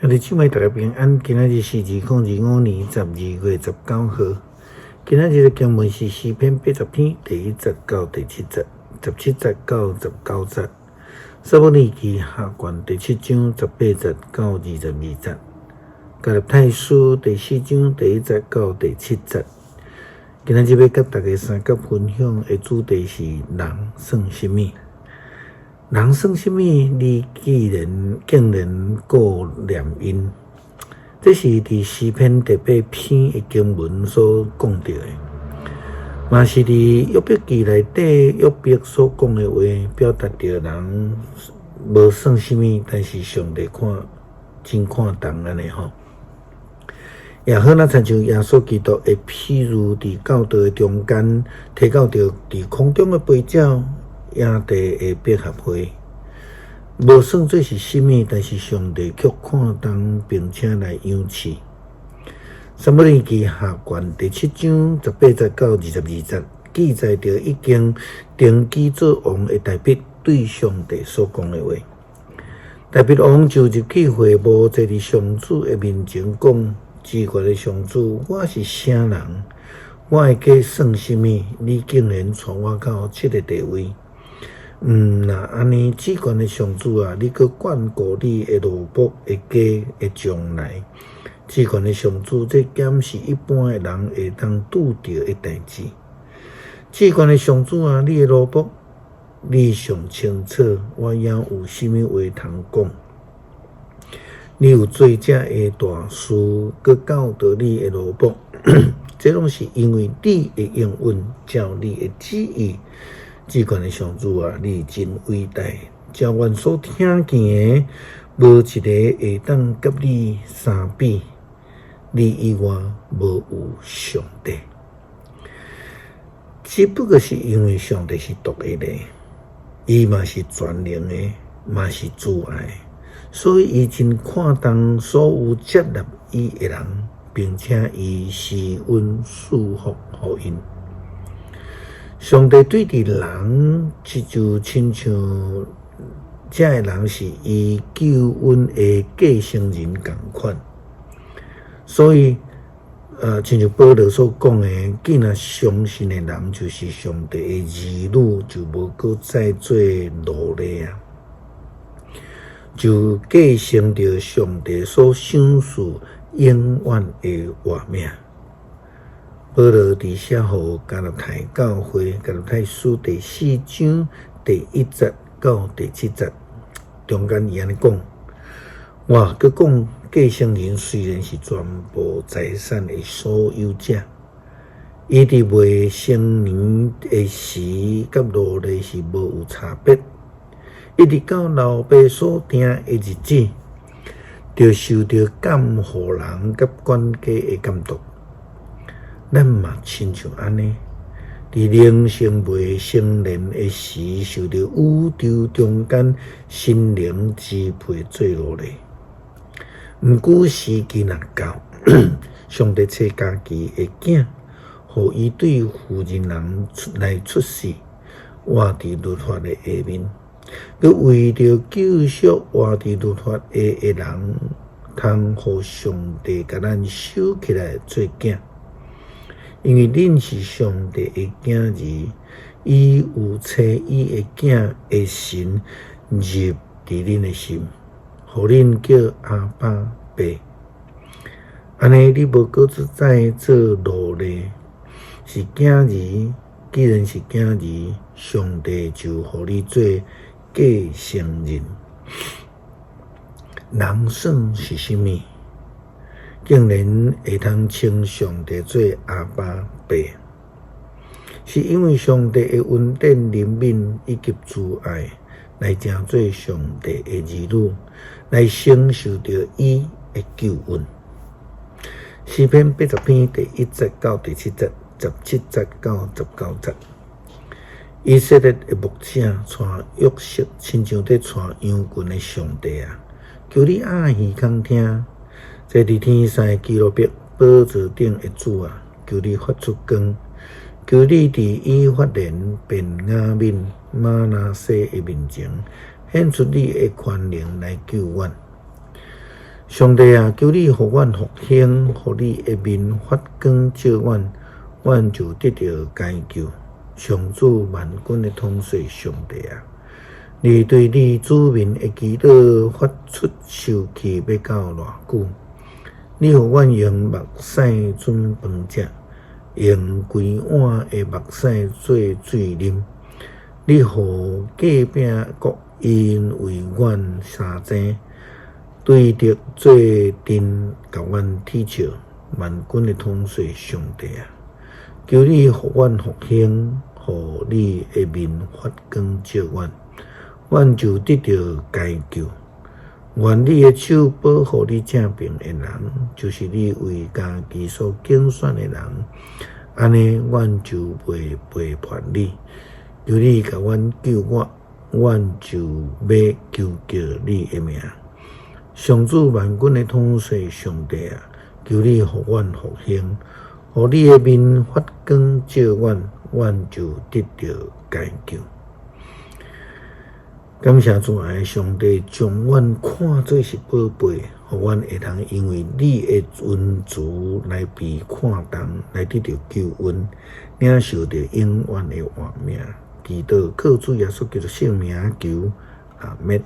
兄弟姊妹大家平安，今仔日是2025年12月19號。今仔日的經文是詩篇八十篇第一節到第七節，十七節到十九節。撒母耳記下卷第七章十八節到22節。加拉太書第四章第一節到第七節。今仔日欲佮大家相佮分享的主題是人算啥物？人算啥物？你竟然顧念𪜶？這是佇詩篇第八篇的經文所講著的，嘛是佇約伯記內底約伯所講的話，表達著人無算啥物，但是上帝看真看重按呢吼。也好若親像耶穌基督的譬喻，佇教導的中間提到著佇空中的飛鳥、野地的百合花，無算做是啥物，但是上帝卻看重，並且來養飼。撒母耳記下卷第七章十八節到22節，記載著已經登基做王的大衛對上帝所講的話。大衛王就入去會幕，坐佇上主的面前講：至懸的上主，我是啥人？我的家算啥物？你竟然帶我到這个地位？毋若按呢，至懸的上主啊，你閣眷顧你的奴僕的家的將來。至懸的上主，這敢是一般的人會當拄著的代誌？至懸的上主啊，你的奴僕，你上清楚，我猶有啥物話通講？你有做這个大事，閣教導你的奴僕，這攏是因為你的應允，照你的旨意。至懸的上主啊，你真偉大，照阮所聽見的，無一个會當佮你相比。你以外無有上帝。只不過是因為上帝是獨一的，伊嘛是全能的，嘛是慈愛，所以伊真看重所有接納伊的人，並且伊施恩賜福予𪜶。上帝對佇人，這就親像這个人是伊救恩的繼承人仝款，所以，親像保羅所講的，既若相信的人就是上帝的兒女，就無閣再做奴隸啊，就繼承著上帝所賞賜永遠的活命。保羅佇寫予加拉太教會，加拉太書第四章第一節到第七節，中間伊按呢講：我閣講，繼承人雖然是全部財產的所有者，伊佇未成年的時，佮奴隸是無有差別，一直到老爸所定的日子，就受著監護人佮管家的監督。咱嘛親像按呢，佇靈性未成年的時，受著宇宙中間神靈支配做奴隸。毋過時機若到，上帝差家己的囝，予伊對婦人人來出世，活佇律法的下面，閣為著救贖活佇律法下的人，通予上帝共咱收起來做囝。因為恁是上帝的囝兒，伊有差伊的囝的神入佇恁的心，予恁叫阿爸爸。按呢，你無閣再做奴隸，是囝兒。既然是囝兒，上帝就予你做繼承人。人算是啥物？竟然會通稱上帝做阿爸爸，是因為上帝的恩典、憐憫以及慈愛，來成做上帝的兒女，來承受著伊的救恩。詩篇八十篇第一節到第七節，十七節到十九節。以色列的牧者帶約瑟，親像佇帶羊群的上帝啊！求你掩耳空聽。坐佇天使基路伯寶座頂的主啊，求你發出光，求你佇以法蓮、便雅憫、瑪拿西的面前，顯出你的權能來救阮。上帝啊，求你予阮復興，予你的面發光照阮，阮就得著解救。上主萬軍的統帥上帝啊，你對你子民的祈禱發出受氣欲到偌久？你予阮用目屎準飯食，用規碗的目屎做水啉。你予隔壁國因為阮相爭，對敵做陣共阮恥笑。萬軍的統帥上帝啊，求你予阮復興，予你的面發光照阮，阮就得著解救。願你的手保護你正爿的人，就是你為家己所揀選的人，按呢，阮就袂背叛你。求你共阮救我，阮就欲求告你的名。上主萬軍的統帥上帝啊，求你予阮復興，予你的面發光照阮，阮就得著解救。感謝慈愛的上帝，將阮看做是寶貝，予阮會通因為你的恩慈來被看重，來得著救恩，領受著永遠的活命。祈禱靠主耶穌基督聖名求，阿們。